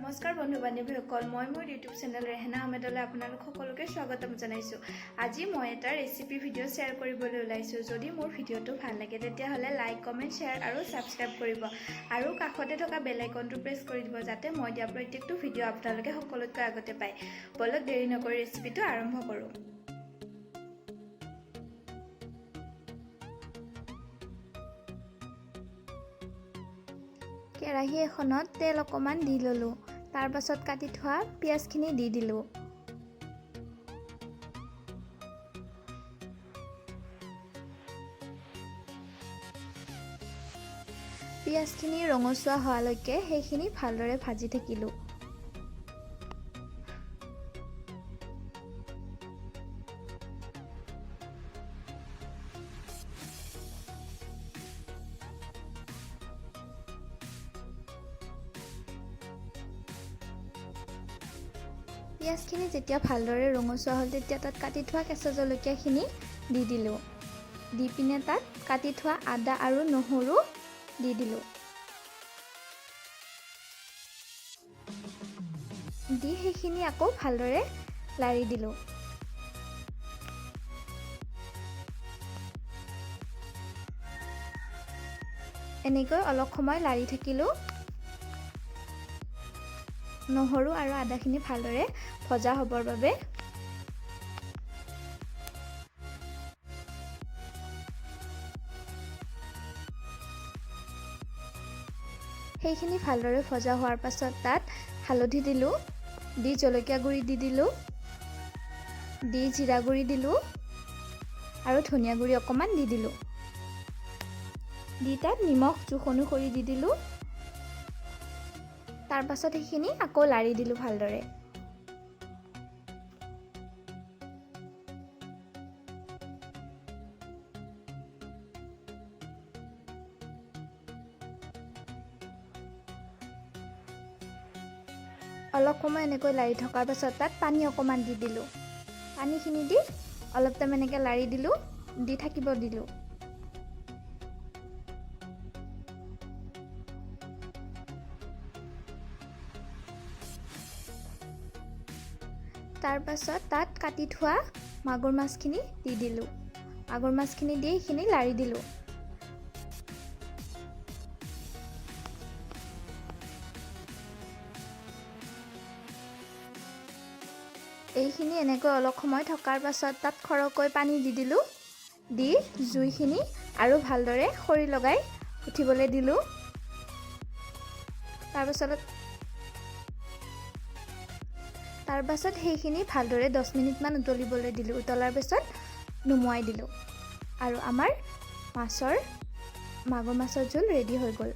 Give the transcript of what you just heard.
নমস্কাৰ বন্ধু বান্ধৱীসকল, মই মোৰ ইউটিউব চেনেল ৰেহেনা আহমেদলৈ আপোনালোক সকলোকে স্বাগতম জনাইছোঁ। আজি মই এটা ৰেচিপি ভিডিঅ' শ্বেয়াৰ কৰিবলৈ ওলাইছোঁ। যদি মোৰ ভিডিঅ'টো ভাল লাগে, তেতিয়াহ'লে লাইক, কমেণ্ট, শ্বেয়াৰ আৰু ছাবস্ক্ৰাইব কৰিব আৰু কাষতে থকা বেল আইকনটো প্ৰেছ কৰি দিব, যাতে মই দিয়া প্ৰত্যেকটো ভিডিঅ' আপোনালোকে সকলোতকৈ আগতে পায়। ব'লক, দেৰি নকৰি ৰেচিপিটো আৰম্ভ কৰোঁ। কেৰাহী এখনত তেল অকণমান দি ল'লোঁ। তাৰপাছত কাটি থোৱা পিঁয়াজখিনি দি দিলোঁ। পিঁয়াজখিনি ৰঙচুৱা হোৱালৈকে সেইখিনি ভালদৰে ভাজি থাকিলোঁ। পিঁয়াজখিনি যেতিয়া ভালদৰে ৰঙচুৱা হ'ল, তেতিয়া তাত কাটি থোৱা কেঁচা জলকীয়াখিনি দি দিলোঁ। দি পিনে তাত কাটি থোৱা আদা আৰু নহৰু দি দিলোঁ। দি সেইখিনি আকৌ ভালদৰে লাৰি দিলোঁ। এনেকৈ অলপ সময় লাৰি থাকিলোঁ, নহৰু আৰু আদাখিনি ভালদৰে ভজা হ'বৰ বাবে। সেইখিনি ভালদৰে ভজা হোৱাৰ পাছত তাত হালধি দিলোঁ, দি জলকীয়া গুড়ি দি দিলোঁ, দি জিৰা গুড়ি দিলোঁ আৰু ধনিয়া গুড়ি অকণমান দি দিলোঁ। দি তাত নিমখ জোখ অনুসৰি দি দিলোঁ। তাৰপাছত সেইখিনি আকৌ লাৰি দিলোঁ ভালদৰে। অলপ সময় এনেকৈ লাৰি থকাৰ পাছত তাত পানী অকণমান দি দিলোঁ। পানীখিনি দি অলপ টাইম এনেকৈ লাৰি দিলোঁ, দি থাকিব দিলোঁ। তাৰপাছত তাত কাটি থোৱা মাগুৰ মাছখিনি দি দিলোঁ। মাগুৰ মাছখিনি দি সেইখিনি লাৰি দিলোঁ। এইখিনি এনেকৈ অলপ সময় থকাৰ পাছত তাত সৰহকৈ পানী দি দিলোঁ। দি জুইখিনি আৰু ভালদৰে খৰি লগাই উঠিবলৈ দিলোঁ। তাৰপাছত সেইখিনি ভালদৰে 10 মিনিটমান উতলিবলৈ দিলোঁ। উতলাৰ পিছত নুমুৱাই দিলোঁ আৰু আমাৰ মাগুৰ মাছৰ জোল ৰেডি হৈ গ'ল।